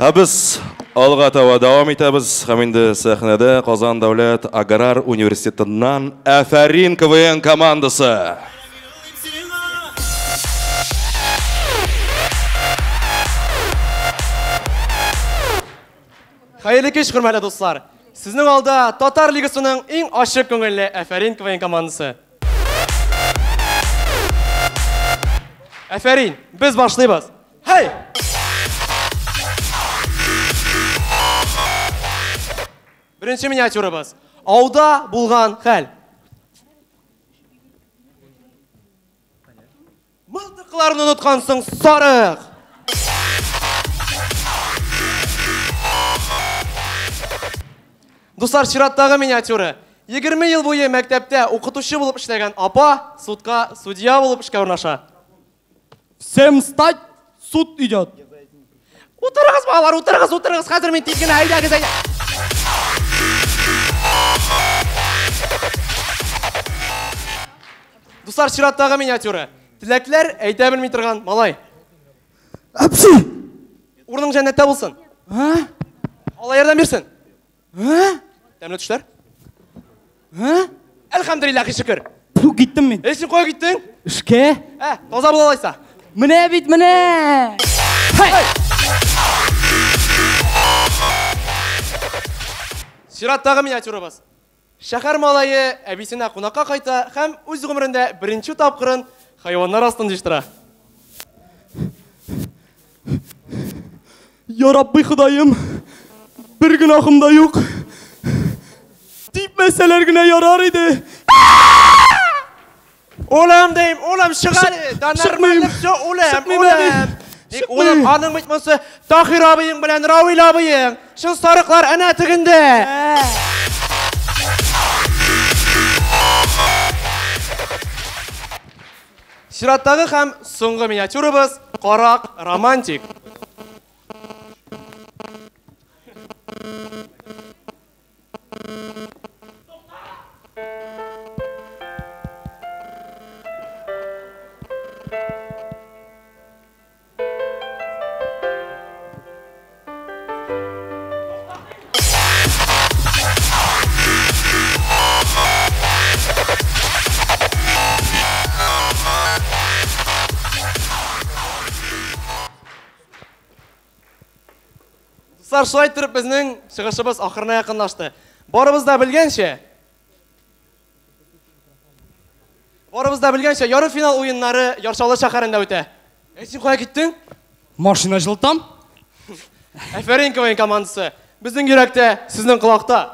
Ә без алга таба дәвам итәбез һәм инде сәхнәдә Казан дәүләт аграр университетыннан Афәрин КВН командасы. Хәерле кич, хөрмәтле дуслар! Сезнең алда Татар лигасының иң ачык күңелле Афәрин КВН командасы. Афәрин, без башлыйбыз. Хәй! Беренче миниатюрабыз. Ауда булган хәл. Мылтыкларны оныткансың, сарык! Дуслар, чираттагы миниатюра. 20 ел буе мәктәптә укытучы булып эшләгән апа судка судья булып эшкә урнаша. Всем встать, суд идет. Утырыгыз, балалар, утырыгыз, утырыгыз. Хәзер мин тиз генә, әйдәгез, әйдә. Дуслар, чираттагы миниатюра. Теләкләр әйтә белми торган малай. Әпси! Урының җәннәттә булсын. А? Алла ярдәм бирсен. А? Тәмле төшләр. А? Әлхәмдүлилләһи шөкер. Фу, киттем мин. Эй, син кая киттең? Эшкә. Ә, таза бул алайса. Менә бит, менә! Хәй! Чираттагы миниатюрабыз. Шәһәр малае әбисенә кунакка кайта һәм үз гомерендә беренче тапкырын хайваннар астын җыештыра. Я Рабби Ходаем, бер гөнаһым да юк. Типмәсәләр генә ярар иде. Улым дим, улым, чык әле. Да нормально все, улым, улым. Тик улым, аның бит монысы Таһир абыең белән Равил абыең. Чын сарыклар әнә тегендә. Чираттагы һәм соңгы миниатюрабыз Карак романтик. Дуслар, шулай иттереп безнең чыгышыбыз ахырына якынлашты. Барыбыз да белгәнчә, Барыбыз да белгәнчә, ярымфинал уеннары Яр Чаллы шәһәрендә үтә. Әй, син кая киттең? Машина җылытам. Әфәрин КВН командасы. Безнең йөрәктә, сезнең колакта.